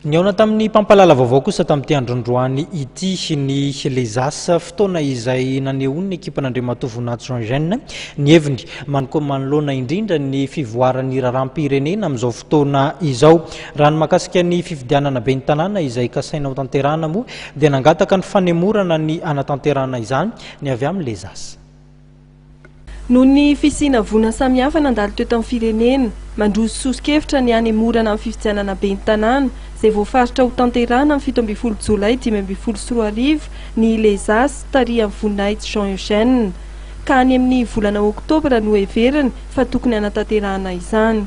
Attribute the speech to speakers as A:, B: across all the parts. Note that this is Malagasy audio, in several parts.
A: Nihaona tamin'ny mpampahalala vaovao kosa tamin'ity androndroany ity ny Les As, fotoana izay nanehoan'ny ekipan'Andriamatoa Voninahitsy Jean Eugène ny heviny manoloana indrindra ny fivoaran'ny raharaham-pirenena amin'izao fotoana izao. Raha ny mahakasika ny fifidianana ben'ny tanàna izay kasaina hotanterahana moa dia nangataka ny fanemorana ny hanatanterahana izany ny avy amin'ny Les As.
B: Noho ny fisiana voina samihafa nandalo teto amin'ny firenena, mandroso soso-kevitra ny hanemorana ny fifidianana ben'ny tanàna, izay voafaritra ho tanterahina amin'ny 17 jolay 2015 ny Les As tarihan'i Voninahitsy Jean Eugène, ka any amin'ny volana oktobra no heveriny fa tokony hanatanterahana izany.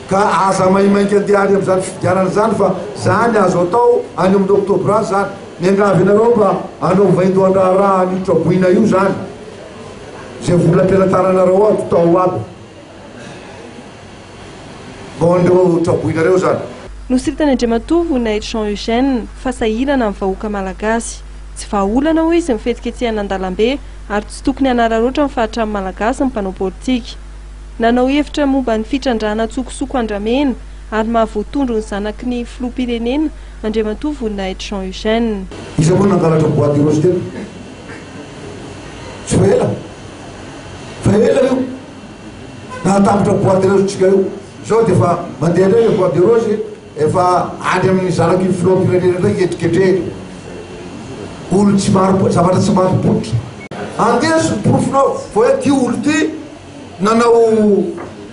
C: Ka aza maimaika andeha any amin'izany fifidianana izany fa zany azo atao any amin'ny oktobra any zany. Miangavy anareo mba hanao vaindohan-draharaha an'io traboina io zany. Zay vola am-pelatananareo ao atao aby. Mba ho an'ireo traboinareo zany.
B: Nosoritan'i Andriamatoa Voninahitsy Jean Eugène fa sahirana ny vahoaka malagasy. Tsy vahaolana hoy izy ny fihetsiketsehana an-dalambe ary tsy tokony hanararaotra ny fahatran'ny Malagasy ny mpanao politika. Nanao hevitra momba ny fitrandrahana an-tsokosoko andramena ary mahavoatondro ny zanaky ny filoham-pirenena Andriamatoa Voninahitsy Jean Eugène.
C: Iza moa nangalatra bois de rose teto? Tsy fa ela? Fa ela io nahatambatra bois de rose tsika io. Zao dia efa mandeha indray le bois de rose, efa any amin'ny zanaky ny filoham-pirenena indray hetriketrehina. Olo tsy mari-, zavatra tsy marim-pototra. Andeso ny porofonao fa hoe ty olo ty nanao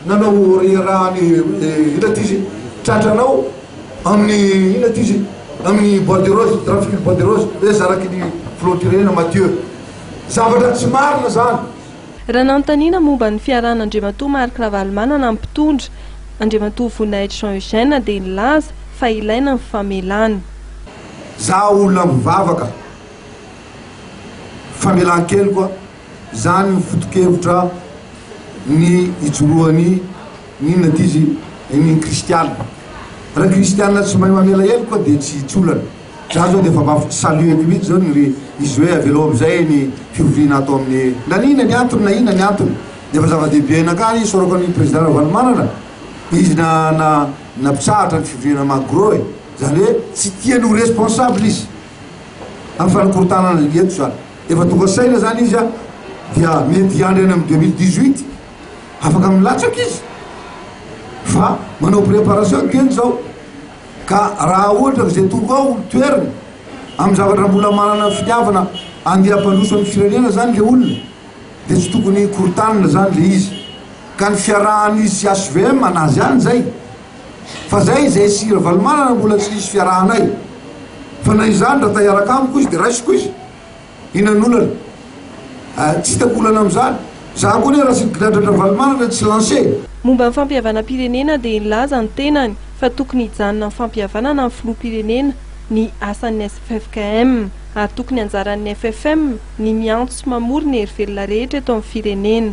C: nanao raha ny inona ty izy tratranao amin'ny inona ty izy amin'ny bois de rose, trafic ny bois de rose hoe zanaky ny filoham-pirenena Mathieu. Zavatra tsy marina zany.
B: Raha nanontaniana momba ny fiarahan'Andriamatoa Marc Ravalomanana amin'ny mpitondra, Andriamatoa Voninahitsy Jean Eugène dia nilaza fa ilaina ny famelana.
C: Za olona mivavaka, famelan-keloka, zany ny foto-kevitra ny ijoroan'ny ny inona ty izy, ny kristiana. Raha kristiana tsy mahay mamela heloka dia tsy tsy olana. Za zao dia efa mba saluer-ko mihitsy zao ny izy hoe avelao amizay ny fivoriana ato amin'ny na inona ny antony na inona ny antony. Dia efa zava-dehibe anakahy isaorako an'i président Ravalomanana izy na na nampitsahatra ny fivoriana magro e. Zany hoe tsy tiany ho responsable izy amin'ny fanakorontanana ny eto zany. Efa tonga saina zany izy dia mety hiandry any amin'ny 2018 afaka milatsaka izy fa manao préparation dieny zao. Ka raha ohatra ka izay tonga ao no toeriny amin'ny zavatra mbola manana fitiavana andeha hampandroso ny firenena zany le olona dia tsy tokony korontanina zany le izy. Ka ny fiarahan'izy sy HVM anazy ihany zay. Fa zay izay sy Ravalomanana mbola tsy nisy fiarahanay. Fa na izany raha ta hiaraka amiko izy dia raisiko izy. Inona ny olana? Ah, tsy hitako olana amin'izany. Za koa anie raha tsy gidradra-dRavalomanana tsy lancé.
B: Momba ny fampihavanam-pirenena dia nilaza ny tenany fa tokony hijanona amin'ny fampihavanana ny filoham-pirenena ny asan'ny ffkm ary tokony anjaran'ny ffm ny miantso sy mamory ny herivelona rehetra eto amin'ny firenena.